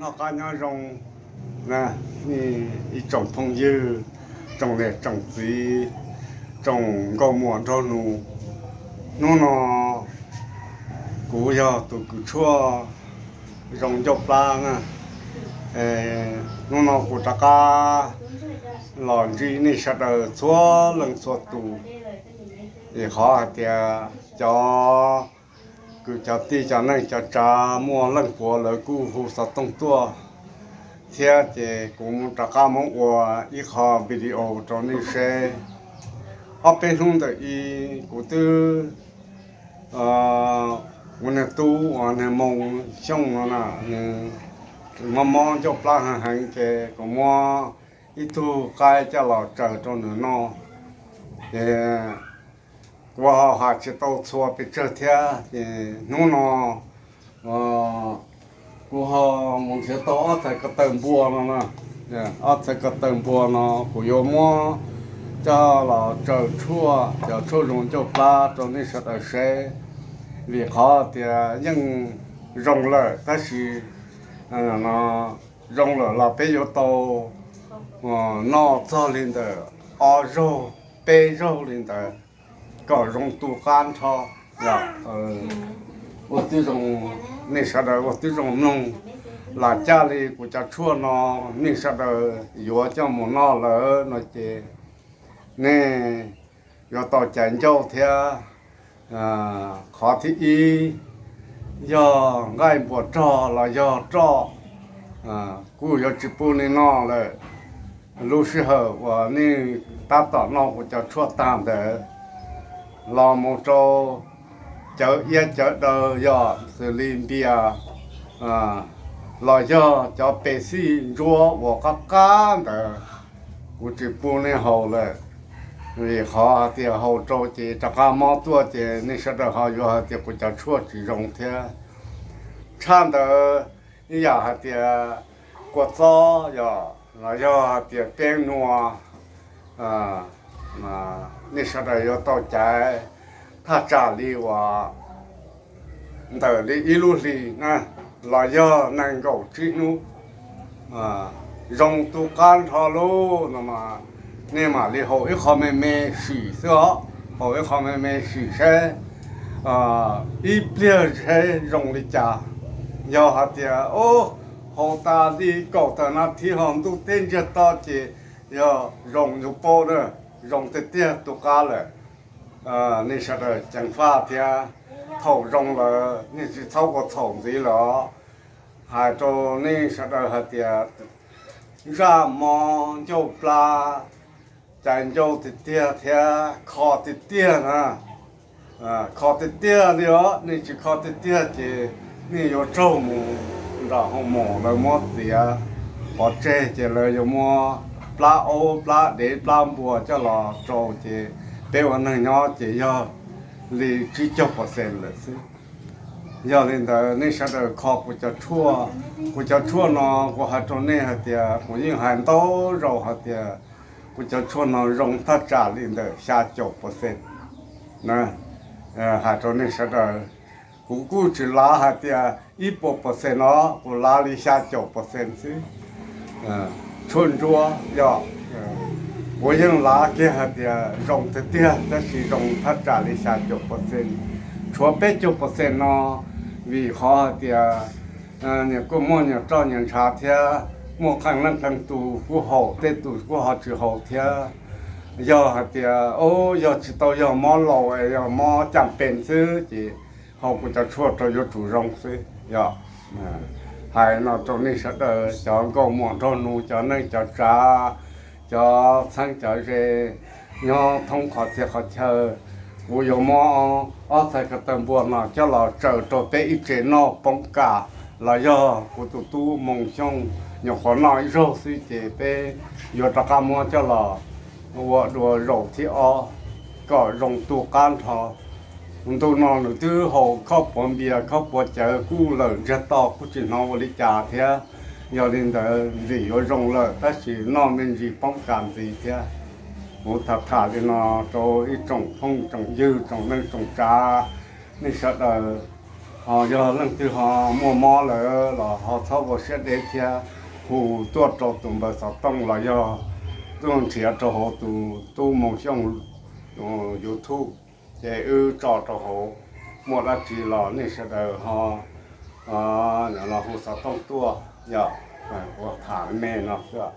Noj qab nyob zoo, ib tsoom phooj ywg, tsoom niam tsoom txiv, tsoom nkauj muam nraug nus. Hnub no kuv yog tus kws tshuaj zoo ncauj plab na. Hnub no kuv rov qab los ntsib nej sawv daws txhua leej txhua tus, vim qhov hais tias cov kwv cov tij cov neej cov tsav muaj leej puav lawv kuj hu xov tooj tuaj thiab, ces kuv rov qab muab ua ib qho video rau nej seb. Ob peb hnub ntawm i kuv twb ua niag tub uas niag Moo Xyooj no na, nws mob mob ncauj plab heev heev ces kuv muab ib tug qaib coj los tsaws rau nws noj. Ces kuv ho hais tsis tau txhua pes tsawg thiab, ces hnub no kuv ho mus nrhiav tau ob txhais ko taw npua no na. Ob txhais ko taw npua no kuv yuav muab coj los tsaws tshuaj, cov tshuaj zoo ncauj plab rau nej sawv daws seb, vim qhov tias yeej zoo lawm tab sis zoo lawm los peb yuav tau noj txog li ntawm ob zaug peb zaug li ntawd kom zoo tu qab nrho. Ua tib zoo, nej sawv daws ua tib zoo mloog, lam caj li kuv cov tshuaj no nej sawv daws yuav coj mus noj lawm no ces nej yuav tau caiv ncauj thiab. Qhov thib ib, yog nqaij npua rog los yog roj, kuj yuav tsis pub nej noj lawm. Lub sij hawm uas nej tab tom noj kuv cov tshuaj tag ntawd los mus rau cawv iab cawv daw yog xws li npias los yog cov pes xij ntsuab uas qab qab ntawd, kuv tsis pub nej haus lawm, vim qhov hais tias haus rau ces rov qab mob tuaj ces nej sawv daws ho yuav hais tias kuv cov tshuaj tsis zoo thiab. Tshaj ntawd ib yam hais tias kua txob yog los yog hais tias peeb nua, nej sawv daws yuav tau caiv thaj tsam li uas ntawm li ib lub hlis na, los yog nees nkaum tsib hnub, zoo tu qab nrho lauj no mas nej mam li haus ib qho me me sim xwb os, haus ib qho me me sim seb ib pliag seb zoo li cas. Yog hais tias haus tas li kaum tawm nas this ho ntuj teb ntsiag to ces yog zoo yuav paub na, zoo tiag tiag tu qab lawm. Nej sawv daws ceev faj thiab, thaum zoo lawm nej tsis txhob ua txhaum ntxiv lawm os. Hais rau nej sawv daws hais tias zaj mob ncauj plab, caiv ncauj tiag tiag thiab kho tiag tiag na, kho tiag tiag li os, nej tsis kho tiag tiag ces nej yuav raug mus nram hoo mos lawv muab txiav pov tseg ces lawv yuav muab plab aub plab dev plab npua coj los rau ces peb ua neeg nyob ces yog li tsib caug percent lawm xwb. Yog li ntawd nej sawv daws kho kuv cov tshuaj, kuv cov tshuaj no kuv hais rau nej hais tias kuv yeej hais ntau zaus hais tias kuv cov tshuaj no zoo thaj tsam li ntawm xya caum percent na. Hais rau nej sawv daws, kuv kuj tsis lav hais tias ib puas percent no, kuv lav li xya caum percent xwb. Tshuaj ntsuab yog kuv yeej lav kiag hais tias zoo tiag tiag tab sis zoo thaj tsam li xya caum percent, tshuav peb caug percent no vim qhov hais tias nyias kuj muaj nyias roj nyias ntshav thiab, muaj qee leej qee tus kuj haus, tej tus kuj ho tsis haus thiab. Yog hais tias yog tsis tau yog mob laus es yog mob caj pes xwb ces haus kuv cov tshuaj rau yuav tsum zoo xwb yog. Hais no rau nej sawv daws cov nkauj muam nraug nus, cov neej cov tsav, cov txheeb cov ze nyob thoob qhov txhia qhov chaw, kuv yuav muab ob txhais ko taw npua no coj los tsaws rau peb ib tse noj poob kas, los yog kuv tus tub Moo Xyooj nyuam qhuav noj ib zaug xwb ces peb yuav rov qab muab coj los ua dua zaum thib ob kom zoo tu qab nrho. Ntu no nws twb haus khoj puav npias khoj puav cawv kuj lawm ntsiag to kuj tsis hnov ua li cas thiab. Yog li ntawd vim yuav zoo lawm tab sis noj me ntsis poob kas ntxiv thiab. Kuv tham tham li no rau ib tsoom phooj tsoom ywg tsoom neej tsoom tsav, nej sawv daws Ho yog leej twg ho muaj mob lawm los ho txhob ua siab deb thiab, hu tuaj rau tus npawb xov tooj los yog tuaj nrhiav rau hauv tus tub Moo Xyooj YouTube, ces wb tso rau hauv. Muaj dab tsi los nej sawv daws ho hu xov tooj tuaj, yog tham me no xwb.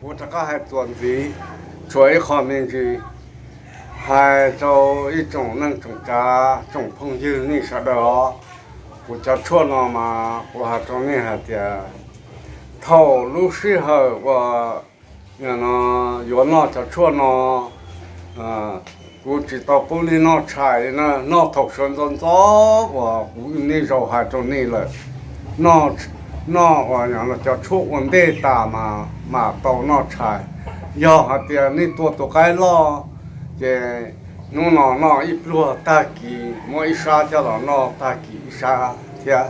Kuv rov qab hais txuas ntxiv, tshuav ib qho me ntsis hais rau ib tsoom neej tsoom tsav tsoom phooj ywg nej sawv daws os. Kuv cov tshuaj no mas kuv hais rau nej hais tias thaum lub sij hawm uas yuav noj cov tshuaj no, kuv tsis tau pub nej noj tshais na, noj thaum sawv ntxov ntxov uas kuv niaj zaus hais rau nej lawm. Noj, noj uas cov tshuaj ua ntej tas mas mam tau noj tshais. Yog hais tias nej tua tus qaib loj, ces hnub no noj ib pluag, tag kis muab ib sab coj los noj, tag kis ib sab thiab.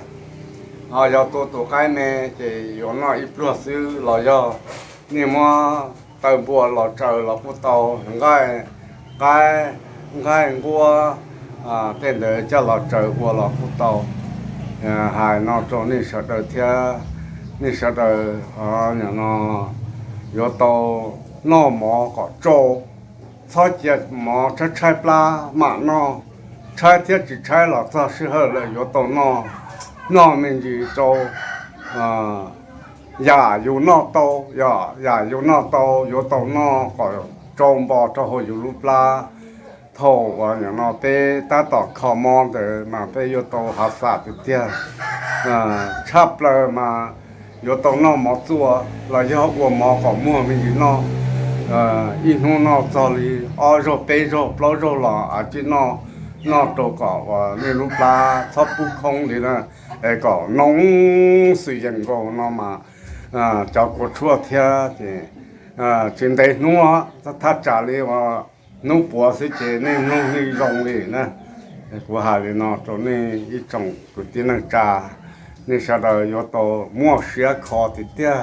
Ho yog tua tus qaib me, ces yuav noj ib pluag xwb los yog nej muab taw npua los tsaws los kuj tau, nqaij, qaib, nqaij nquab, tej ntawd coj los tsaws ua los kuj tau. Hais no rau nej sawv daws thiab, nej sawv daws no yuav tau noj mov kom tsau, txhob cia mov tshaib tshaib plab mam noj. Tshaib thiab tsis tshaib los txog sij hawm lawm yuav tau noj, noj me ntsis rau yam yus noj tau, yog yam yus noj tau yuav tau noj kom tsau npo rau hauv yus lub plab. Thaum uas nim no peb tab tom kho mob ntawd mas peb yuav tau hav xam tiag tiag. Tshaj plaws mas yuav tau noj mov txua los yog ua mov kom muag me ntsis noj. Ib hnub noj txog li ob zaug peb zaug plaub zaug los a tsij noj, noj rau kom uas nej lub plab txhob pub khoob li na, es kom noo xwm yeem nkaus no mas cov kua tshuaj thiab ces tsis ntev hnub, thaj tsam li uas hnub puav xwb ces nej mloog nej zoo li na. Kuv hais li no rau nej ib tsoom kwv tij neej tsa, nej sawv daws yuav tau muaj siab kho tiag tiag.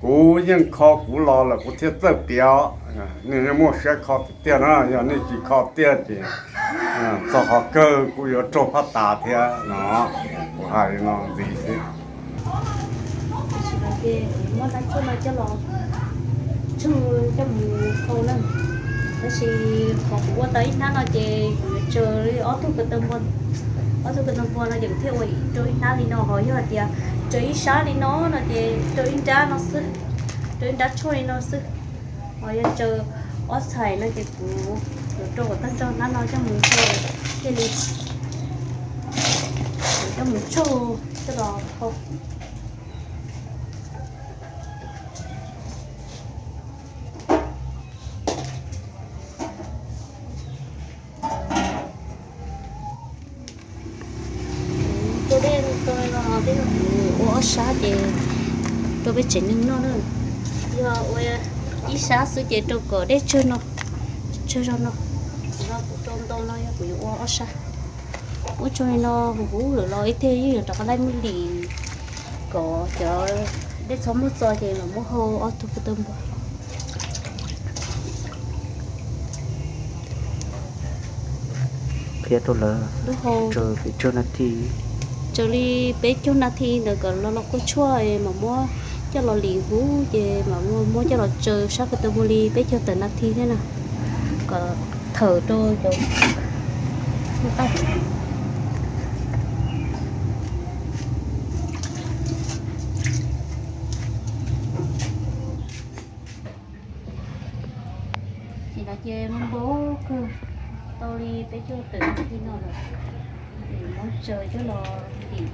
Kuv yeej kho kuv los lawm kuv thiaj txawj piav, nej muaj siab kho tiag tiag na, yog nej tsis kho tiag ces txog qhov kawg kuj yuav raug phab tas thiab no. Kuv hais li no ntxiv xwb. Muab hnab tshuaj no coj los tsoo coj mus hau na. Tab sis qhov kuv ua tau ib hnab no ces kuv yuav tsaws li ob tug ko taw npua, ob tug ko taw npua no ces kuv thiaj ua rau ib hnab li no, ho yog hais tias tsaws ib sab li no no ces rau ib nrab no xwb, rau ib nrab tshuaj li no xwb. Ho yog tsaws ob txhais no ces kuv yuav rau kom tag nrho hnab no coj mus hau thiaj li, coj mus tsoo coj los hau. Tua dej no, tej zaum kuv ua ob sab ces rau peb tsev neeg noj na. Yog ua ib sab xwb ces rau kom dej tsawg no, tsawg zog no. Kuv no kuv rau ntau no yog kuv yuav ua ob sab. Ua tsaug li no huv huv lawm los ib teg yeej yuav rov qab laij muab lim kom cov dej txhob muaj txo ces mam muab hau ob tug ko taw npua. Qhia rau lawv, tsaws peb caug nas this, tsaws li peb caug nas this ntawd kom los los kua tshuaj mam muab coj los lim huv ces mam muab coj los tsaws sab ko taw npua li peb caug tawm nas this thiab na, kom thawm rau cov Ces no ces muaj npau kawg, tau li peb caug tawm nas this no lawm, ces muab tsaws coj los lim.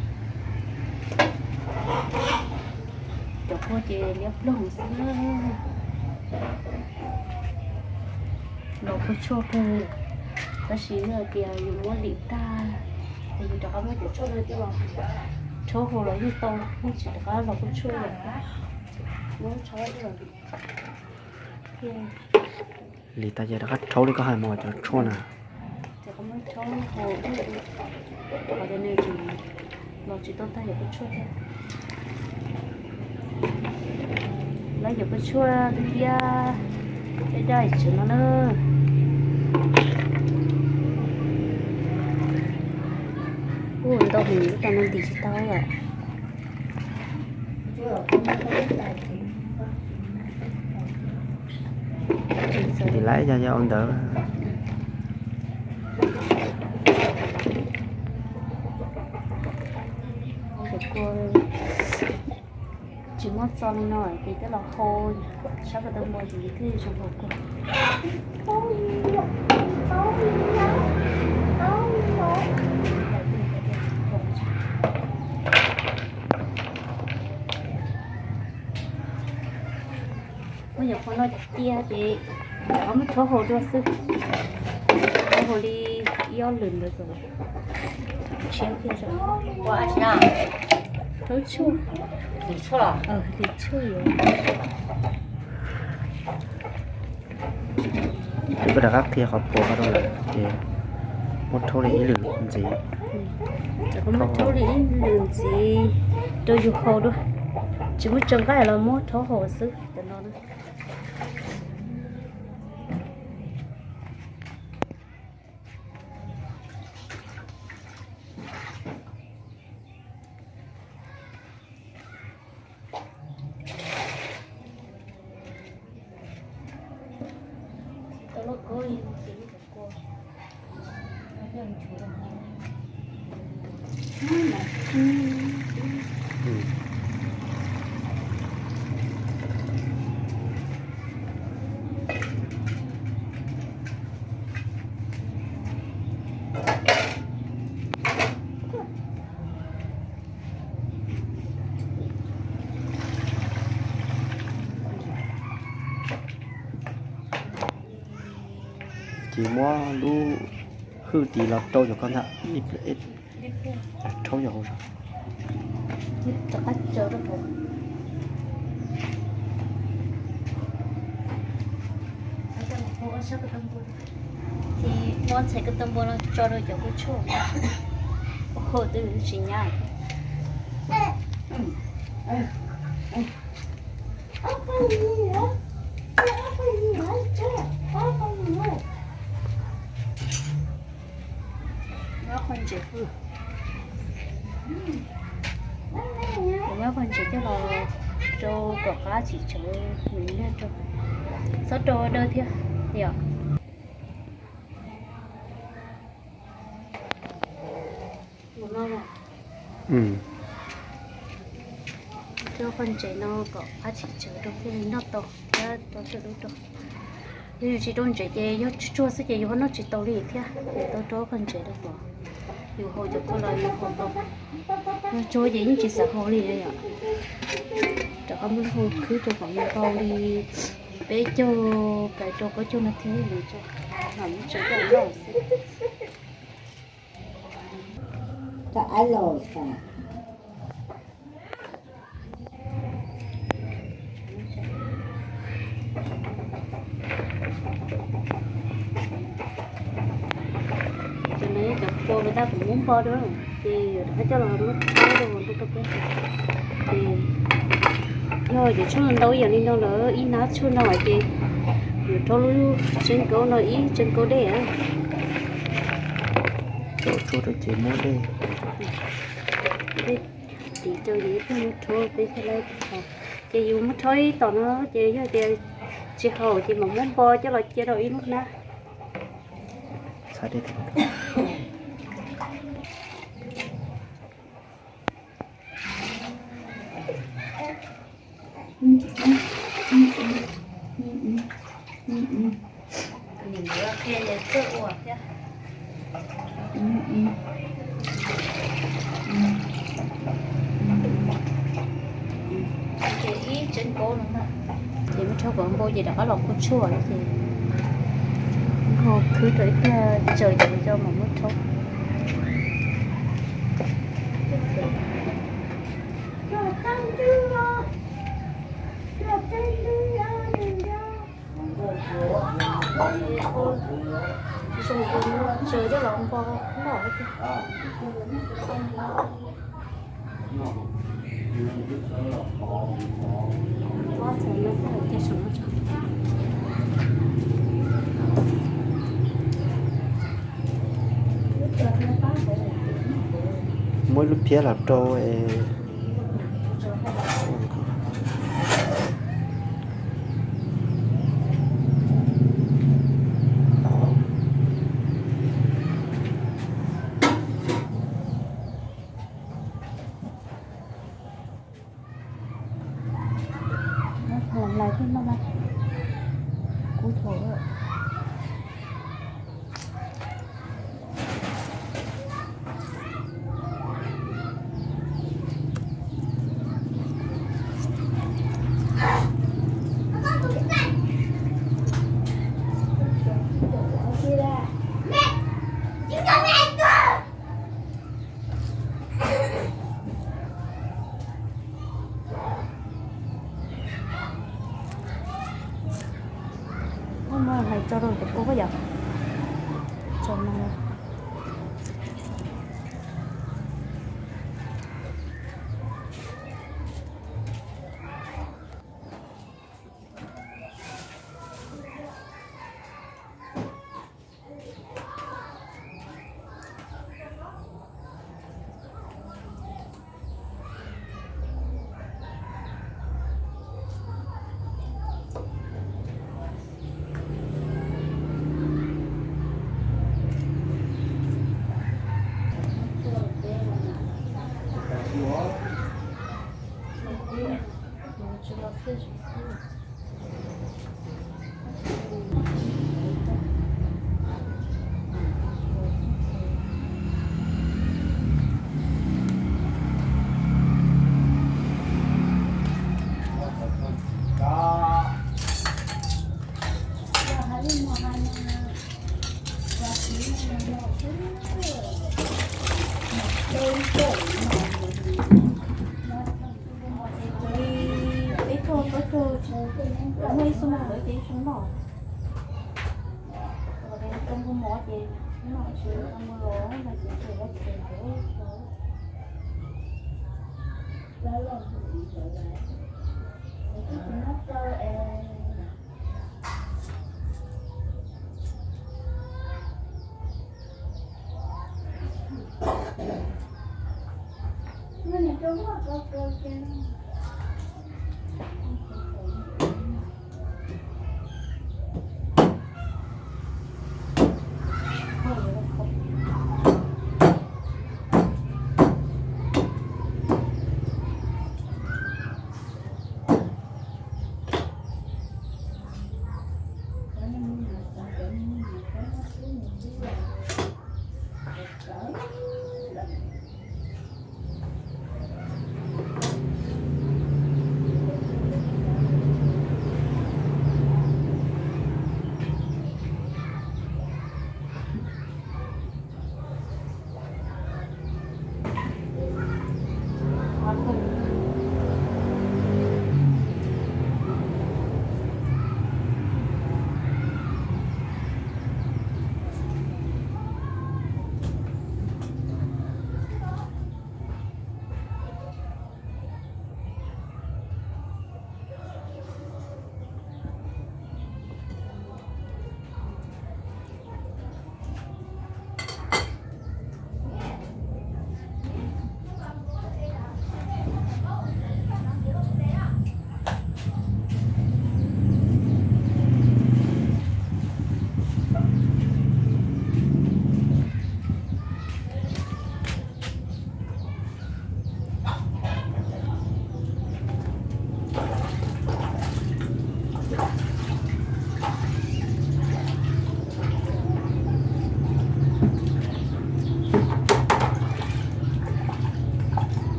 Cov kua ces liab ploog xwb na. Los kua tshuaj kawg, tab sis yog tias yus muab lim tag ces yus rov qab muab cov tshuaj no coj los rhaub hauv los yeej tau, yeej tsis rov qab los kua tshuaj lawm. Muab rhaub coj los lim. Lim tas ces rov qab rhaub li koj hais mas cov tshuaj na. Ces koj muab rhaub hauv, qhov tias nws tsis, los tsis tau tag yog kua tshuaj thiab. Lawv yuav kua tshuaj liab, liab daj tsev no na. Ua ntau Nws ib tag no ntim tsis tau yom. Ntim lawm yog yog ua ntawd. Tsis muab txo li no ces coj los hau sab ko taw npua ces thiaj zoo hau kua. Muab nyuam qhuav no cia ces rov qab muab rhaub hau dua xwb. Rhaub hau li ib ob lwm ntawd kom tshiab kiag. Rhaub tshuaj. Hlis tshuaj yuav. Koj rov qab qhia qhov puas ko rau lawm ces muab rhaub li ib lwm ntxiv. Muab rhaub li ib lwm ntxiv rau yus hau dua. Tsis muab tso nqaij los muab rhaub hau xwb cov no na. Ces muab lub hwj tis los rau cov ko ntag. Rhaub yog hauv zog. Ces muab ntxhais ko taw npua no tso rau cov kua tshuaj, hau twb tsis nyab. Ob qho ntsev, muab ob qho ntsev coj los rau kom qab tsis tshawv nws nyiaj rau. Txhob rau dawb thiab yom. Rau qhov ntsev no kom qab tsis tshawv rau thiaj li noj tau thiab rau coj dub rau. Yog yus tsis rau ntsev ces yog tsuag tsuag xwb ces yus ho noj tsis tau li thiab. Yus tau rau qhov ntsev rau kom yus haus cov ko los yus haus tau. Yog tsuag ces yeej tsis xav haus li yom. Rov qab muab lub hau khwb rau kom nws npau li peb caug pais rau plaub caug nas this, mam muab tso coj noj xwb. Cov no yog cov kua tab kuv muab npo rau, ces yuav rov qab coj los muab rhaub rau hauv ntuj rau peb. Ces yog cov tshuaj ntau ib yam li no lawm, ib hnab tshuaj no ces yuav rhaub lub tseeb kaub no ib tseeb kaub dej. Rau tshuaj rau ces muab dej. Dej tiv rau ces ib pliag muab rhaub peb thiaj li. Ces yus muab rhaub ib tom no ces yog tias tsis haum ces mam muab npo coj los cia rau ib lub hnab. Ces ib tseeb kaub no na. Ces muab rhaub kom npau ces rov qab los kua tshuaj ces ho khwb rau ib pliag tsaws cov ko coj mam muab rhaub. Tsaws coj los npo noj. Muab ib lub phiab los rau. Muab hais tso rau cov kua yom. Tso no. Peb caug plaub caug, muaj ib xuab moos ntawd ces ib xuab noj. Rau npua mov ces noj tsis tau npua los no ces ces lawv ces ntawd.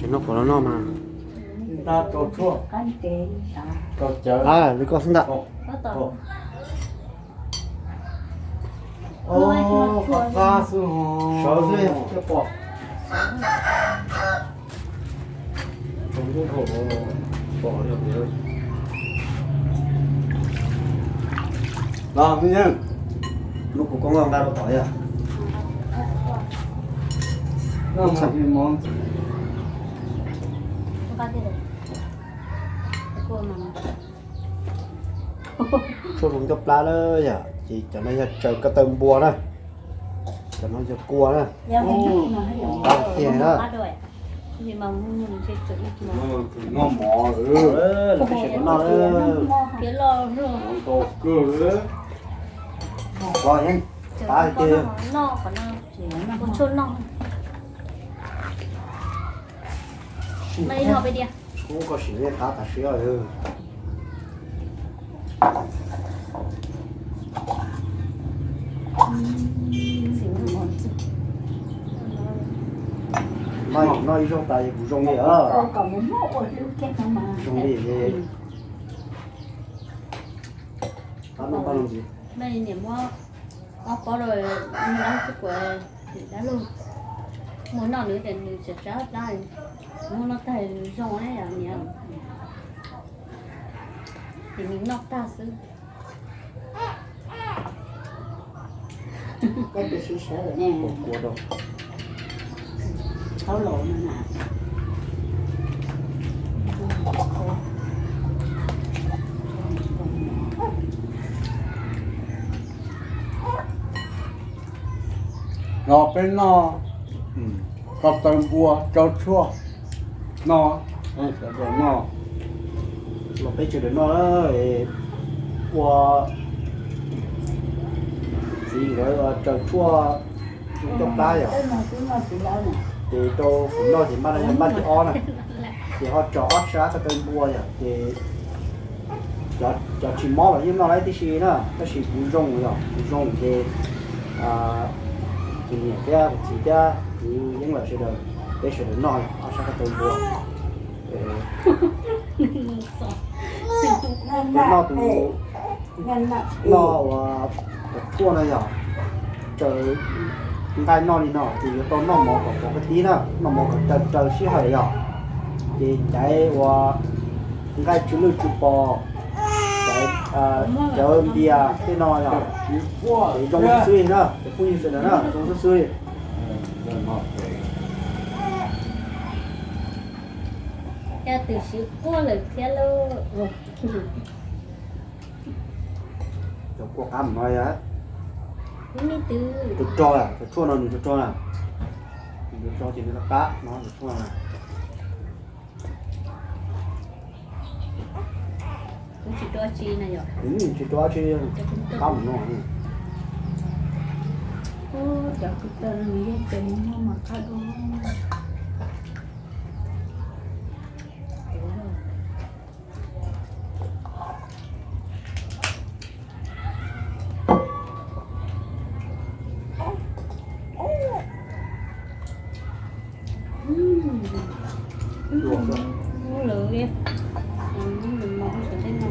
Tsis noj qhuav los noj mas. Nta rau tshuaj, rau cawv. Li koj xwb ntag. Qab xwb, sawv xwb thiaj pom. Tsoom Los, me yeej, hnub kuv koob nqa rau tom yog. Tshuaj zoo ncauj plab na yom, ces cov no yog tsaws ko taw npua na, cov no yog kua na. Tiag na. Noj mov, noj mov. Los yeej pab tiag, kuv sim nej qab tas siab. Noj ib zaug tas kuv zoo li os. Zoo li. Niam muab ob pob rau dab xwb kuv dab lug. Mus noj nws tias nws tseem tsab plab, nws noj tag nws zoo ne yom niam. Ces nws noj tag xwb. Kua rau. Thaub laus no na. Los peb noj ko taw npua rau tshuaj noj, sawv daws noj. Los peb sawv daws noj, ua txiv nkawd tsaws tshuaj coj plab yom. Ces rau kuv noj ces npaj no yog npaj thib ob na. Ces ho tso ob sab ko taw npua yom, ces cov tsis mob los yeej noj laib tib si na, tab sis kuv zoo yom, kuv zoo ces kuv niam thiab kuv txiv thiab kuv yeej lawm sawv daws, peb sawv daws noj ob sab ko taw npua. Noj tus, noj ua cov tshuaj no yog tsaws nqaij noj li no ces yuav tau noj mov kom pov koj tib na, noj mov kom raws raws sij hawm yom. Ces caiv ua nqaij tsw lwj tsw pos, caiv, caiv npias tej no yog zoo xwb xwb na, cov phooj ywg sawv daws na, zoo xwb xwb li. Yog twb siv quaj lawm thiab lauj. Cov kua qab no yog rog rog, cov tshuaj no nws rog rog na, nws rog rog ces nws qab qab no cov tshuaj na. Kuv tsis rog tsi na yom. Tsis rog tsi, qab mus no. Cov kua taw no nws yeej pem no mas qab dua. Lwm li, lwm mov sawv tej no.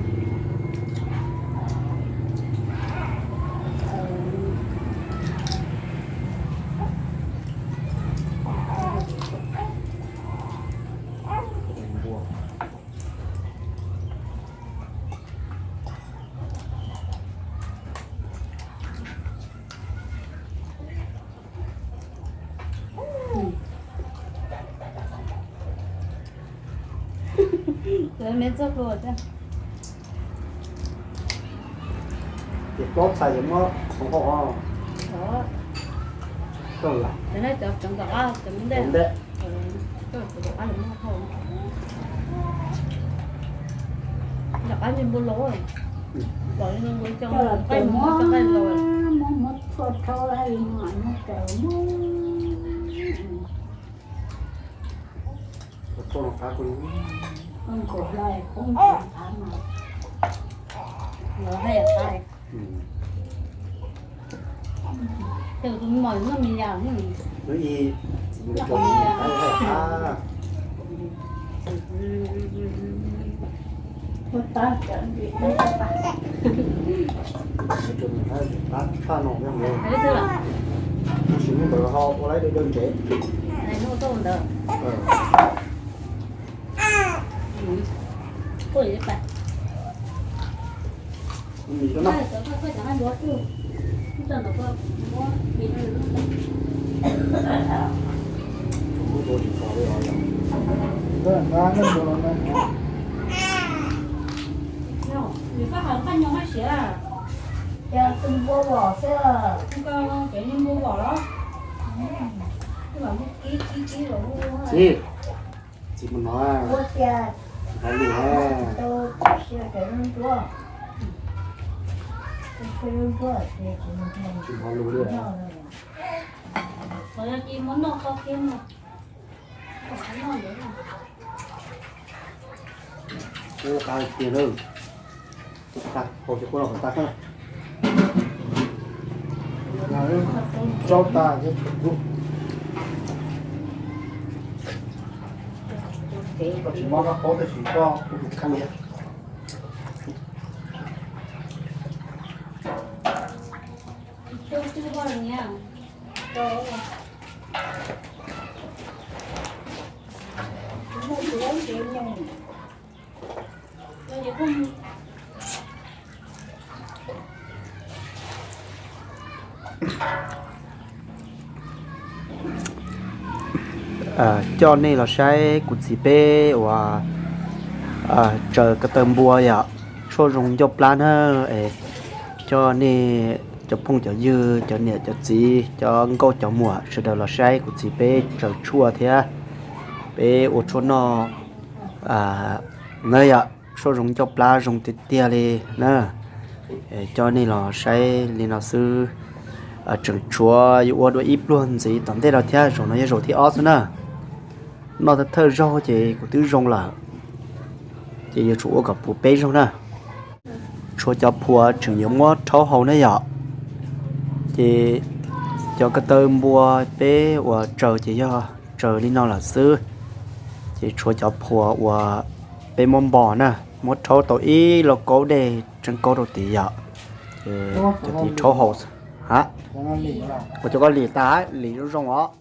Lawv me txoj hlua thiab. Ces plaub txhais ces muab hauv qhov coj lam. Cov no cov, cov nkaum qab, cov ntej. Cov ntej. Cov nkaum qab los muab hauv. Nkaum qab ntshe npua los. Los li npua coj nqaij mus coj nqaij los. Muab muab tshuaj rhaub li no muab raws muab. Tshuaj no qab kawg li. Poob nkaus hlais poob nkaus qab mas. Los haj yam qab. Tes tus me mos noj me yas. Lub ib, tus me yas haj yam qab. Ua tab cov ntim dawb tau pab. Tab tshaj no me ntawd. Tab sis me ntawd ho ua laib dawb dawb ntsev. Ntawd. Tab Txiv, txiv mus no, nqa lus, tsis hnov lus li. Ua qa tiag lawm. Tus qa hau cov kua los kom tas koj. Tsaub tas ces tsum kub. Tsis mob koj paub tab sis koj kuj tus kheej thiab. Coj nej los saib kuv txiv peb uas tsaws ko taw npua yom, tshuaj zoo ncauj plab na. Coj nej cov phooj cov ywg, cov niam cov txiv, cov nkauj cov muam sawv daws los saib kuv txiv peb tsaws tshuaj thiab peb ua tshuaj noj na yom. Tshuaj zoo ncauj plab zoo tiag tiag li na. Coj nej los saib li no xwb. Tseem tshuav yuav ua dua ib pluag ntxiv tom ntej no thiab, zaum no yog zaum thib ob xwb na. Noj thawj thawj zaug ces kuv twb zoo lawm, ces yuav tsum ua kom puv peb zaug na. Tshuav cov phuam tseem yuav muab rhaub haus na yom. Ces cov ko taw npua peb uas tsaws ces yog tsaws li no lawm xwb. Ces tshuav cov phuam uas peb muab npog na, muab rhaub tau ib lauj kaub dej tseeb kaub rau tid yom. Cov tid rhaub haus. Ha, ua cov koj lim tas, lim zoo zoo os.